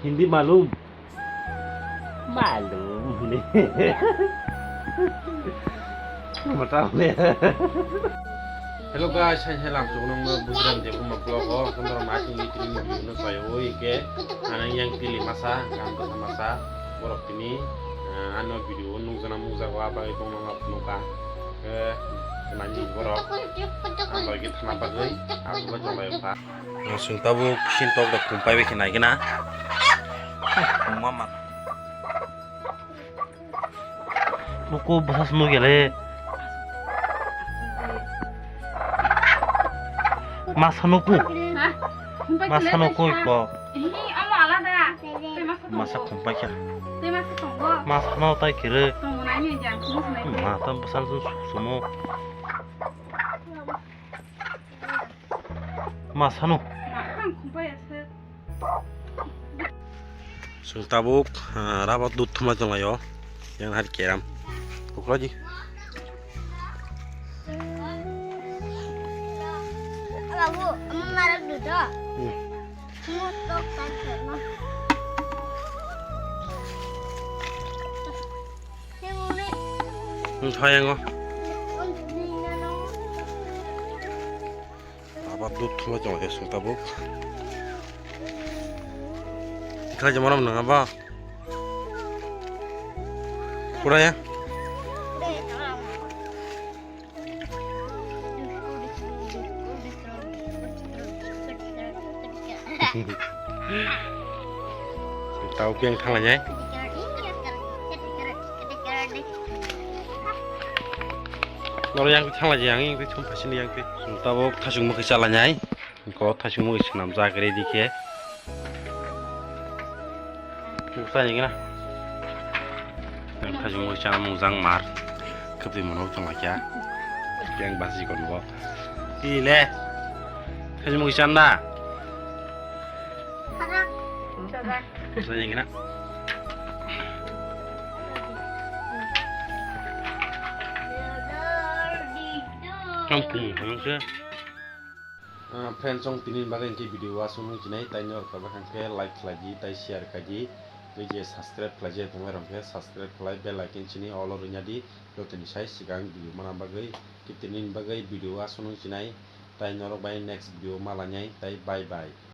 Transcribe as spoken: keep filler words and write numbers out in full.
Hindi malum? Malum. Mata le. Hello guys, hai hai lam chuknang no bujram je buma vlog o, kondor ma tini tini video no sai oi ke, anang yang tili masa, gam kasa masa, borok tini, ah, ano video nung jana mung jago, abai tong nang ap nuka, eh, nani borok, abai ke thana bagoi, abai tong lai pha. Sung tabuk sintok da kumpai bai khe nai gana. Mama. Buku bahas mu gele. Masa nuku. Hah? Kumpai Masa kele nuku bai ko. Hi, amo alada. Tei masa tongo. Masa kumpai khe. Tei masa tongo. Masa no tai kere. Tongo nai ni jang, kumu sinai. Ma tam pesan sun sumo. Ma sanu. Sung tabuk, ah, rabat dut thuma chwng laio. Yang hari keram. Kuklaji. Babu, ama marak dut. Hmm. Mutok kan. Thayango. Aba dut thuma chong ke sung tabuk. Khlai jama ram nang aba. Pura ya. Tau piang thang lanyai. Noro yang thang lanyai, yang yang thum phasini yang ke. Tabuk thasung mukhi chala nyai. Ko thasung mukhi swnam jak ready khe. Nuksa ni gana. Thasung mukhi chana mung jang mar. Khapti mono chong lakya. Yang basi kon bo. Ki le. Thasung mukhi chanda. Saya gina. Kampung, kampung se. Ah, friends, chong tini bagwi hwnkhe video o aswk nung chinai, tai norok kha bakha hwnkhe like khlai di, tai share khai di, tei je subscribe khlai je tongmai rok hwnkhe subscribe khlai, bell icon chini all o rwnya di, jotoni sai swkang video mana bagwi, tei tini bagwi video o aswk nung chinai, tai norok bai next video ma lainai, tai bye bye.